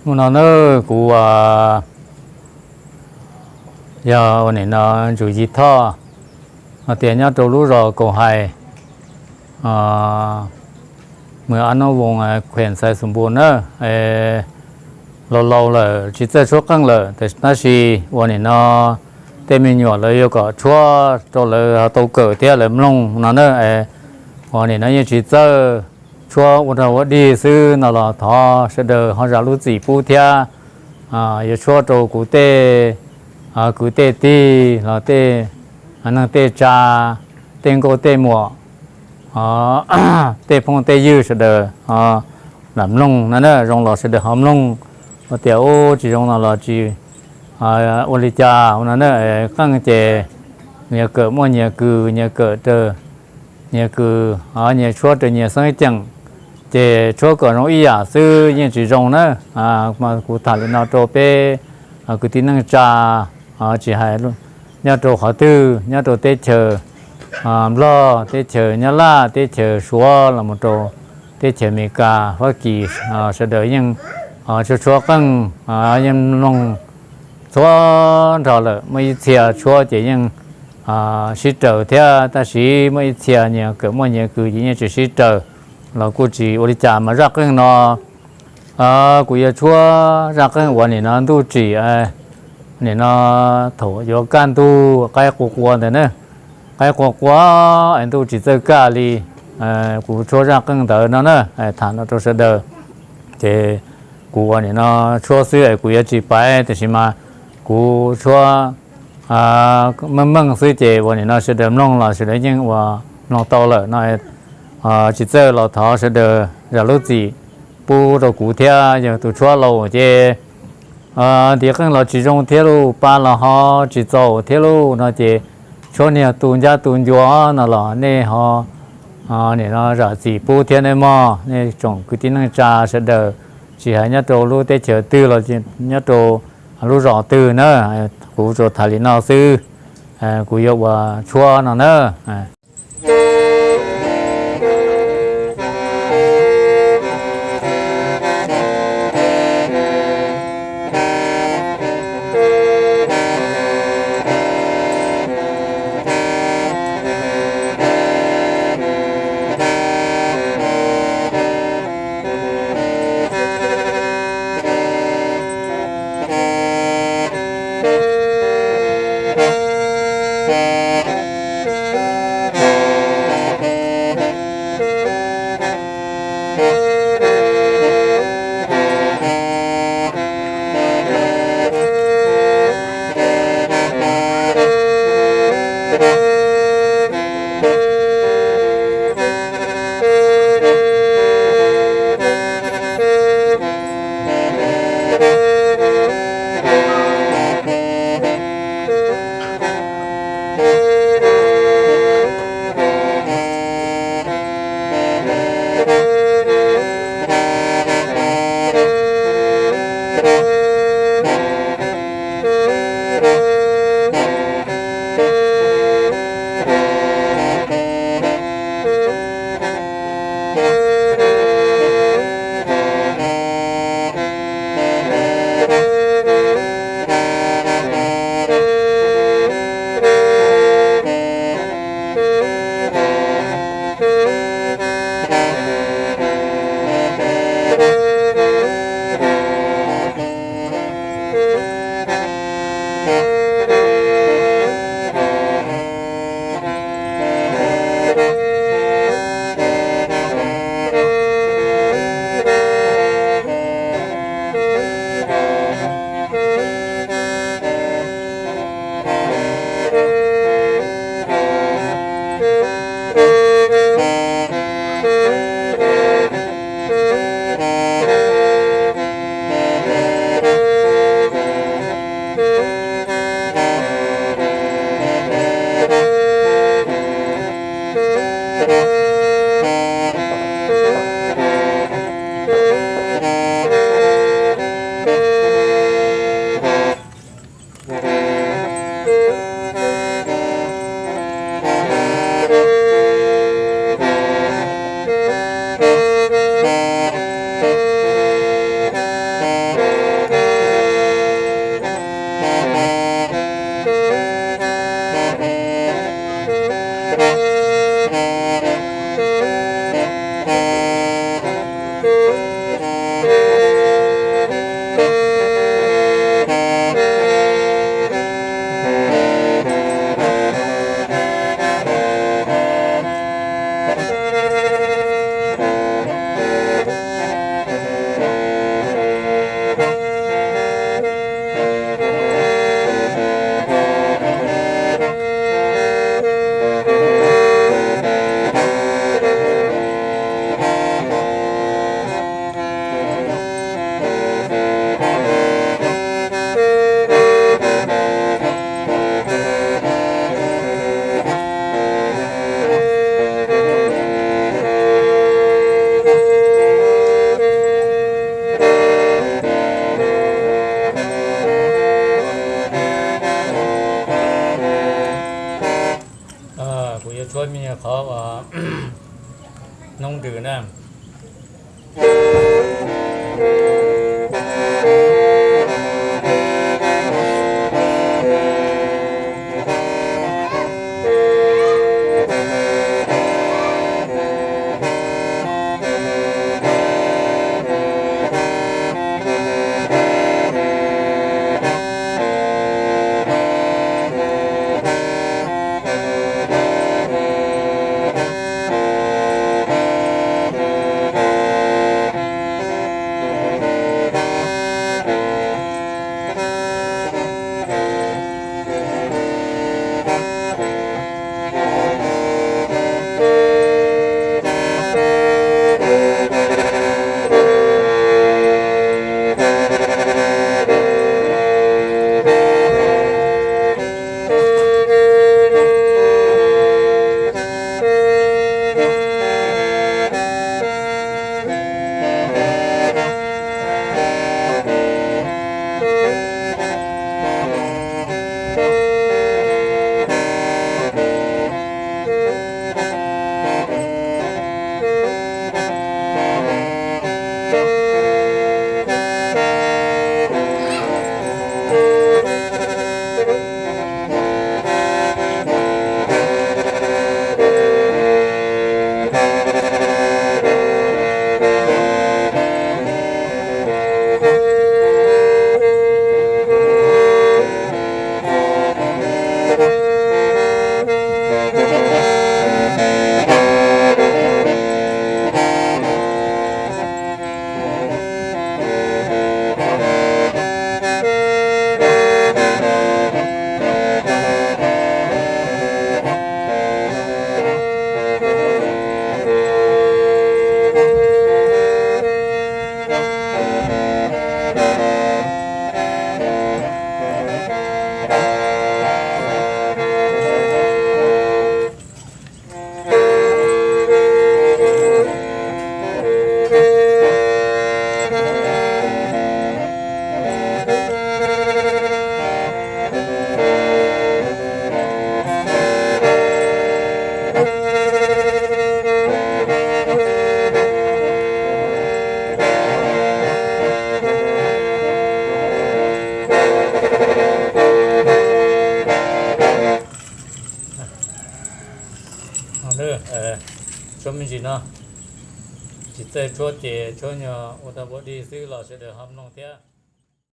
Hnub no na, kuv yog ua nim no Ntsuj Yig Thoj, hais tias nyob rau lub zos Kaus Hais, mws Ab Nub Voos, khuem Xais Xus Npus na. Laus laus lawm tsis txawj tshuab qeej lawm, tab sis ua nim no tej me nyuam lawv yuav kom tshuab rau lawv tau kawm thiab lawv mloog no na. Ua nim no yeej tsis txawj tshuab ua rag ua dig xwb no los thov sawv daws ho zam lub txim pub thiab. Yuav tshuab rau kuv tej kwv tej tij los tej neeg tej tsa, tej nkauj tej muam, tej phooj tej ywg sawv daws lam mloog no na. Zoo los sawv daws ho mloog, ua tias ub tsis zoo no los tsis ua li cas no na. Qeej ces nyias kawm muaj nyias kws, nyias kawm raws nyias kws, nyias tshuab raws nyias xeeb ceem, ces tshuab kom zoo ib yam xwb yeej tsis zoo na. Mas kuv tham li no rau peb kwv tij neej tsa, tsis hais nyob rau qhov twg, nyob rau teb chaws Nplog, teb chaws Nyab Laj, teb chaws Suav los mus rau teb chaws Amelikas, Fab Kis, sawv daws yeej tshuab tshuab qeej, yeej mloog txhua nrho lawm. Muaj ib txhia tshuab ces yeej sib raws thiab, tab sis muaj ib txhia nyias kawm muaj nyias kws ces yeej tsis sib raws, los kuj tsis ua li cas. Mas zaj qeej no kuv yuav tshuab zaj qeej uas nim no ntuj tsim, nim no thaum yuav kaj ntug qaib qua qua ntawd na, qaib qua qua es ntuj tsis txawj kaj li, kuv tshuab zaj qeej ntawd no na, tham no rau sawv daws. Ces kuv ua nim no tshuab xwb es kuv yuav tsis paiv, tiam sis mas kuv tshuab meej meej xwb ces ua nim no sawv daws mloog los sawv daws yeej ua mloog tau lawm no. Tsis txawj los thov sawv daws zam lub txim pub rau kuv thiab, yog tus tshuab laus ces ntiv qeej los tsis zoo thiab lauj, pa los ho tsis txaus thiab lauj no ces tshuab niag tu ncab tu ncua no los nej ho nim no zam txim pub thiab nawb mog. Nej tsoom kwv tij neej tsa sawv daws, tsis hais nyob rau lub teb chaws twg los nyob rau lub zos twg na, kuv tsuas tham li no xwb. Kuv yuav ua tshuab no na. Noob Nrws na. Tshuab me ntsis no, tsis txawj tshuab ces tshuab nyuag ua tau npaum li xwb los sawv daws ho mloog thiab.